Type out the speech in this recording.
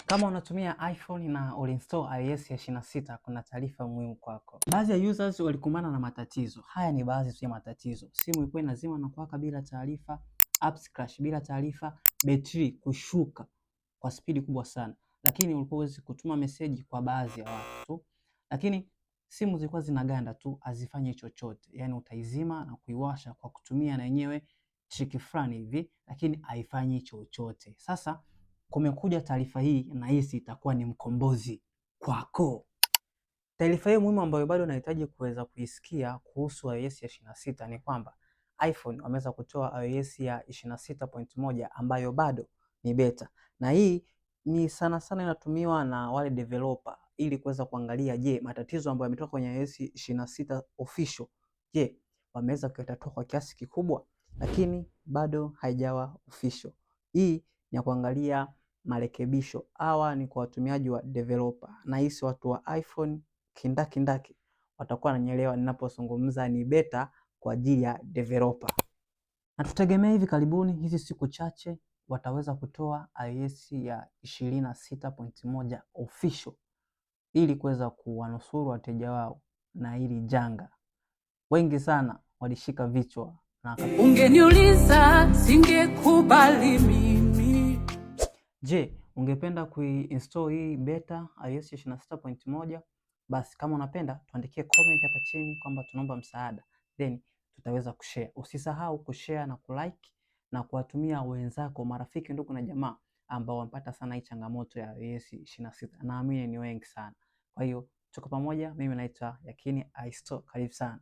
Kama unatumia iPhone na uliinstall iOS ya 26, kuna taarifa muhimu kwako. Baadhi ya users walikumbana na matatizo. Haya ni baadhi tu ya matatizo. Simu ilikuwa inazima na kuwaka bila taarifa, apps crash bila taarifa, betri kushuka kwa spidi kubwa sana, lakini ulikuwa huwezi kutuma meseji kwa baadhi ya watu tu. Lakini simu zilikuwa zinaganda tu, hazifanyi chochote. Yaani utaizima na kuiwasha kwa kutumia na yenyewe trick fulani hivi, lakini haifanyi chochote. Sasa kumekuja taarifa hii na hii itakuwa ni mkombozi kwako. Taarifa hii muhimu ambayo bado nahitaji kuweza kuisikia kuhusu iOS ya 26 ni kwamba iPhone wameweza kutoa iOS ya 26.1 ambayo bado ni beta, na hii ni sana sana inatumiwa na wale developer ili kuweza kuangalia, je, matatizo ambayo yametoka kwenye iOS 26 official, je, wameweza kuyatatua kwa kiasi kikubwa, lakini bado haijawa official. Hii ni ya kuangalia marekebisho. Hawa ni kwa watumiaji wa developer, na hisi watu wa iPhone kindakindaki watakuwa wananielewa ninapozungumza ni beta kwa ajili ya developer. Na tutegemea hivi karibuni, hizi siku chache wataweza kutoa iOS ya 26.1 official ili kuweza kuwanusuru wateja wao na hili janga. Wengi sana walishika vichwa na Ungeniuliza singekubali mimi. Je, ungependa kuinstall hii beta iOS 26.1? Basi kama unapenda tuandikie comment hapa chini kwamba tunaomba msaada, then tutaweza kushare. Usisahau kushare na kulike na kuwatumia wenzako, marafiki, ndugu na jamaa ambao wamepata sana hii changamoto ya iOS 26. Naamini ni wengi sana. Kwa hiyo tuko pamoja, mimi naitwa Yakini iStore. Karibu sana.